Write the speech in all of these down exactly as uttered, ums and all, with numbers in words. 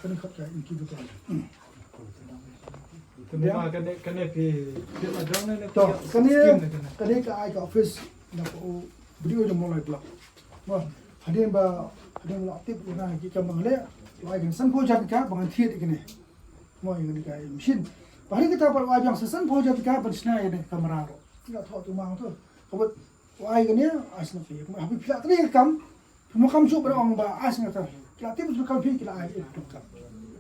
Kane ka incubator. Kane, kane phi, phi la jong ne, ne to, phi kane, scheme ne kane. Kane ka ai ka office na ka u B D O jong Mawlai Block. Mo, hadien ba, hadien la tip u na ki kam bang le, u ai kan san phew hajar tyngka bang thied kane. Mo, ïa kane ka machine. Ba hadien kata ba u ai biang san phew hajar tyngka ban shna ïa ne kamra ro. Ki la thoh tu mang tu. Ka bad u ai kane, ai sna phi. Haba phi la kane ka kam, phi mo kam shuh ba ong ba ai sna ta. Ki la tip tu kam phi ki la ai ïa tu kam.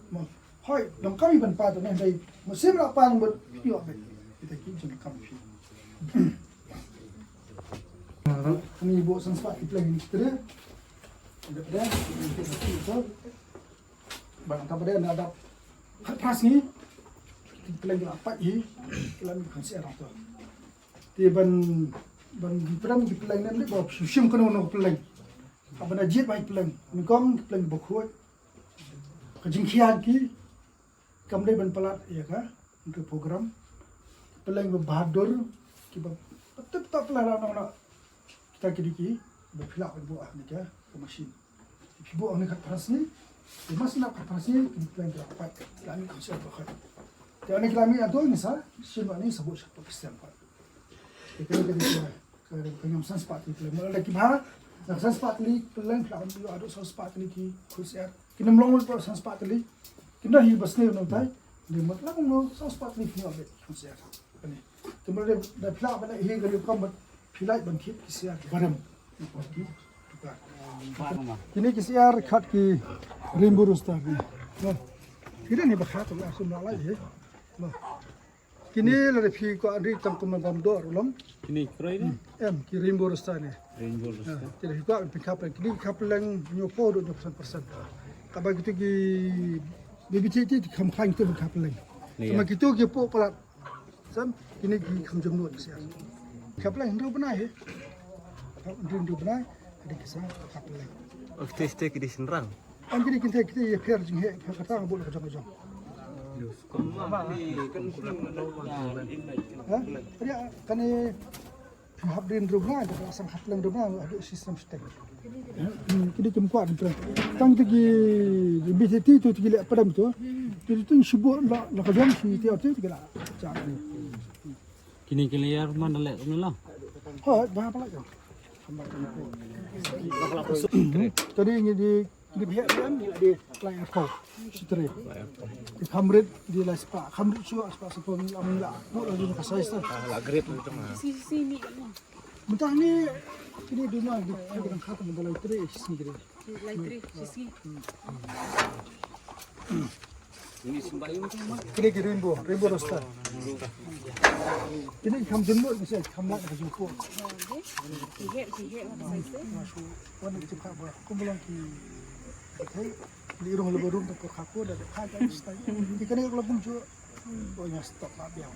Mo, hoi, dong kam i ban pat ne dei. Mo sim la pan bad ïoh bad. Kita ki jong kam phi. Ani bu san spah ki pleng ni kita. Ada pada. Bang ta pada na dap. Khat phra sngi. Ki pleng la pat hi. Ki la mi kan se rang to. Te ban, ban pram ki pleng ne ba shim shim kano no pleng. Haba na jied ba ki pleng. Ni kom ki pleng ba khuid. Ka jingkhian ki. Kam dei ban palat ïa ka, ka program. Pleng ba bahadur, ki ba tip ta pleng la nong na. Kita ki dei ki ba phi lah ban buh ha kane ka, ka machine. Phi buh ha kane khat phra sngi, ki mas na khat phra sngi, ki pleng ki la pat, la ni ka sel ba khat. Te ani ki la mi ato ni sa, shin ba ni sa buh sa pa Kristian pat. Te kane ka dei ka, ka, ka ngam san spah tylli pleng. Mo la ki ba, na san spah tylli pleng phi lah ban buh ado san spah tylli ki khuid syiar. Ki nym long lut ba san spah tylli. Ki na hi ba sniew nang tai. Ni mat lang no san spah tylli phi ïoh bad khuid syiar. Kane. Te mo la da phi lah ban hi ka dei kam bad phi lah ban thied ki syiar ki barim. Ki tukar. Kine ki syiar khat ki Rainbow Rooster ni. Mo. Ki dei ni ba khat tu la sum la lai hi. Mo. Kine la da phi ko andri tang ko man bam dor ulom. Kine kroi ni? Em, ki Rainbow Rooster ni. Rainbow Rooster. Te da phi ko phi khap kine khap leng nyo po do nyo persen persen. Ka ba kitu ki B B T T ki kham khain kitu khap leng. Sama kitu ki po palat. Sam kine ki kham jam no syiar. Khap leng hynriew bnai hi. Hynriew hynriew bnai. Ada kisah khap leng. Oh, kitu kitu ki di Sendrang. Ang kini kita kita ya pher jing he pher kata ngebut ka jong ka jong. Ha? Dia kani hap din rubna da sang hap lang rubna ada sistem stek. Kini kim kuat ni. Tang tigi bititi tu tigi le padam tu. Tigi tu sibuk la la ka jong si tiap tu tigi la. Cak ni. Kini kini ya mana le kini la. Ha, bah apa lagi? Tadi ini di Di bihe bian di lai arpau. Sitri. Di khamrit di lai spah. Khamrit shuwa spah sepuluh ni am la. Mo la di ka size tu. La grip tu mah. Mentang ni ini duma di kadang kata mentang lai tri sini kiri. Lai tri sini. Ini sembah ini tu mah. Kini ki Rainbow, Rainbow Rooster. Kini kham jenguk ni sih, kham lak ka jenguk. Bihe bihe size. Wan ni jumpa ba kumpulan ki kai li rong lebo rong ko khako da kha ka stai. Ki kane ko lagum ju. Ko nya stok ba biang.